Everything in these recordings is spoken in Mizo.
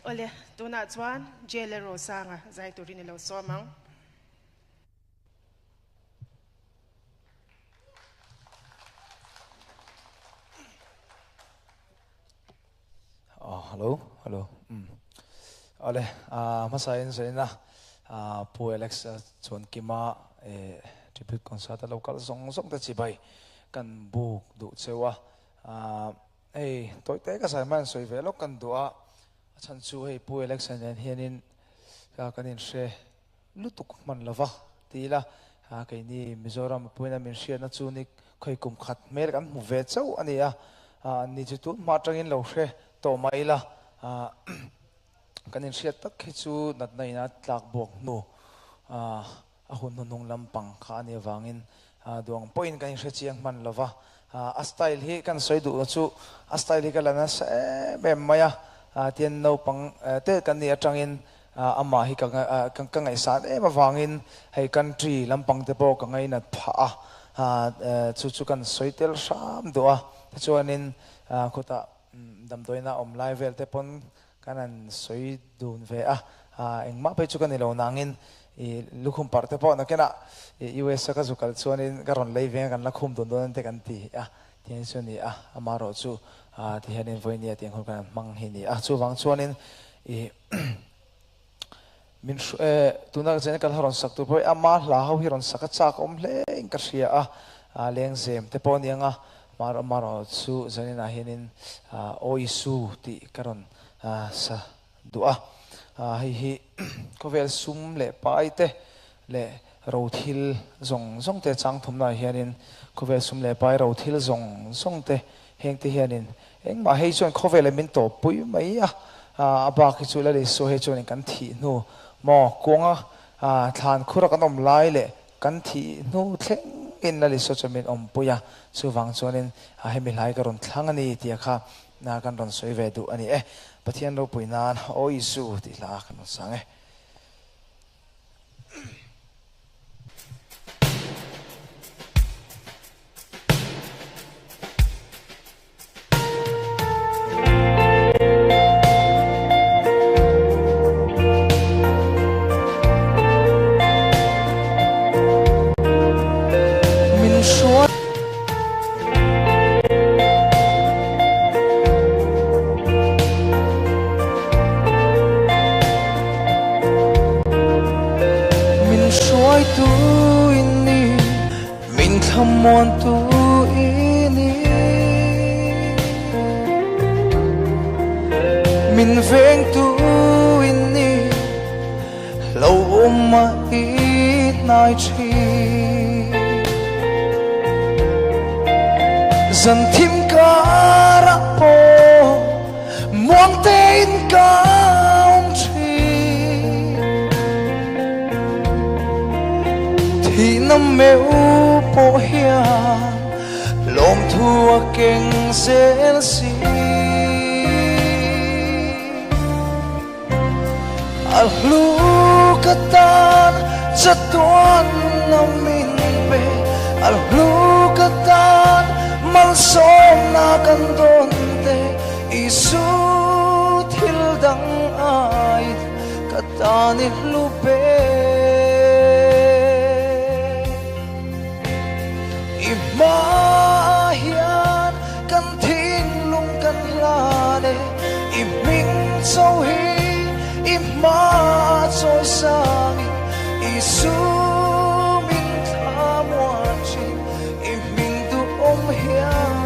Awle, tunah chuan Jailer Rosanga zai turin i lo sawm ang. Oh, hello, hello. Um. Ale, a hmasa in zaina a Pu Alex chuan kima e tribute concert a local zong zong te chibai kan buk duh chewa a hei toite ka sai man soi ve lok kan du a a chan chu hei Pu Alex nen hianin ka kan in hre lutuk hman lova ti ila a keini Mizoram puina min hriatna chu ni khoi kum khat hmel kan hmu ve chauh a ni a a ni chu tun hma atangin lo hre tawh mai ila a kan in hriat tak hi chu natna ina tlak buak hnu a a hun hnuhnung lampang kha a ni avangin a duang pawhin kan in hre chiang hman lova a style hi kan sawi duh chu a style hi ka la nasa em em mai a tian naupang te kan nih atangin amah hi ka ka ngaihsan em avangin hei country lampang te pawh ka ngainat phah a chu chu kan sawi tel hram duh a tichuanin khutah damdawiina awm lai vel te pawn kan han sawi dun ve a engmah phei chu ka ni lo nangin i lukhum parh te pawh nakinah US a ka zu kal chuanin ka rawn lei veng a kan la khum dun dawn te kan ti a tiang chu a ni a amaherawh chu tihianin vawinia tiang hun kan han hmang hi a ni a chuvang chuanin i min tuna ka chen kal rawn sak tur pawh hi ama hla ho hi rawn sak a chak awm hle in ka hria a lengzem te pawh a ni ang a amaherawh chu zaninah hianin Aw Isu tih ka rawn sa duh a hei hi khawvel sum leh pai te leh ro thil zawng zawng te chang thumnaah hianin khawvel sum leh pai ro thil zawng zawng te heng te hianin Engmah hei chuan khawvel ah min tawppui mai a, a bak hi chu Lal Isua hei chuanin kan thih hnu maw kuanga thlan khura kan awm lai leh kan thih hnu thlengin Lal Isua chuan min awmpui a, chuvang chuanin hemi hlai ka rawn thlang a ni tia kha kan rawn sawi ve duh a ni e. Pathian ropui nan Aw Isu tih hla kan rawn sang e. Min hruaitu in ni Min thlamuantu i ni Min vengtu in ni Lo awm a i hnai thin Zan thim karah pawh muang tein ka awm thin Thihna meuh pawh hian lawmthu a keng zel si. A hlu ka tan chatuan lo min pe, a hlu ka tan malsawmna kan dawn te, Isu thil dang aiin ka tan i hlu pe. I hmaah hian kan thinlung kan hlan e, i hming cho hi i hmaah chawi sangin, Isu min thlamuan thin, i hming duhawm hian,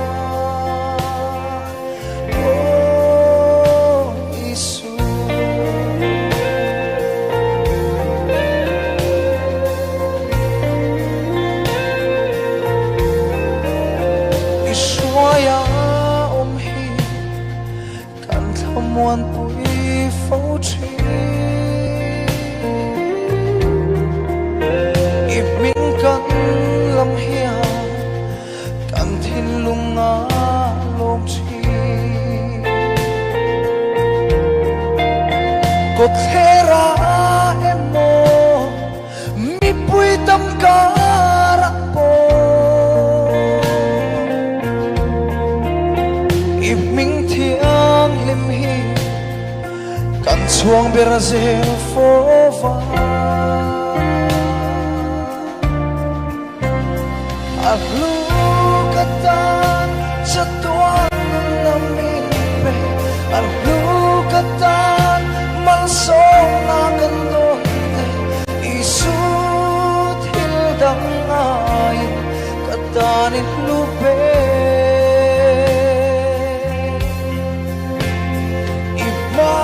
Aw Isu. I hruaia awm hi kan thlamuanpui fo thin. I hming kan lam hian kan thinlung a lawm thin. Kawtthler ah emaw mipui tam karah pawh i hming thianghlim hi. Kan chhuang ber zel fo va. A hlu ka tan chatuan nunna min pe, a hlu ka tan malsawmna kan dawn te, Isu thil dang ngaiin ka tan i hlu ber. I hma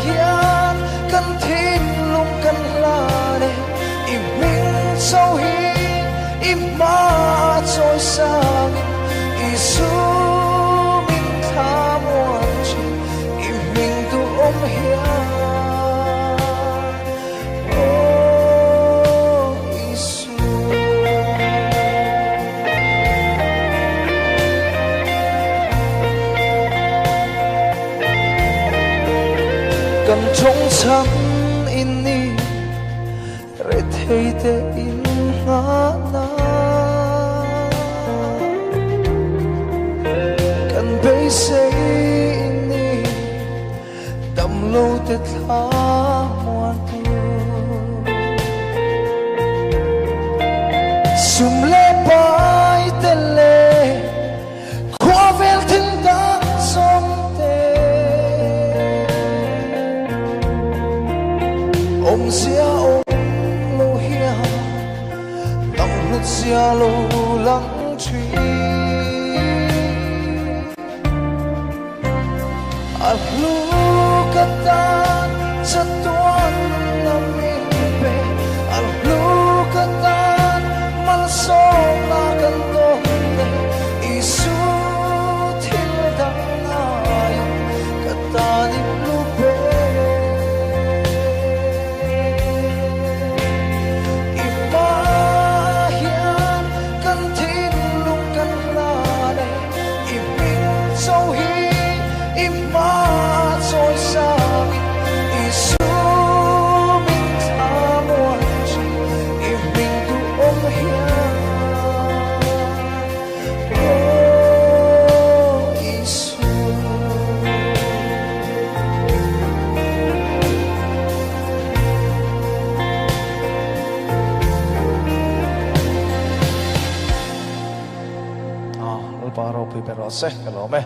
hian kan thinlung kan hlan e, i hming chho hi i hma chawi sangin, Isu min thla muan thin, i hming duhawm hian, aw Isu. Kan tawng chhan in ni rethei te in nghahna, kan beisei in ni damlo te thla muan tu. Sum le pai te le khua vel thil dang zawng te, awmzia awm lo hian nang hlut zia lo lang thin. A hlu ka tan chatuan nunna min pe, a hlu ka tan malsawmna kan dawn te, Isu thil dang ngaiin ka tan i hlu ber. I hma hian kan thinlung kan hlan e, i hming chho hi i hma chawi sangin, Isu min thla muan thin, i hming duhawm hian, aw Isu. Lalpa ropui ber rawh se, ka lawm e.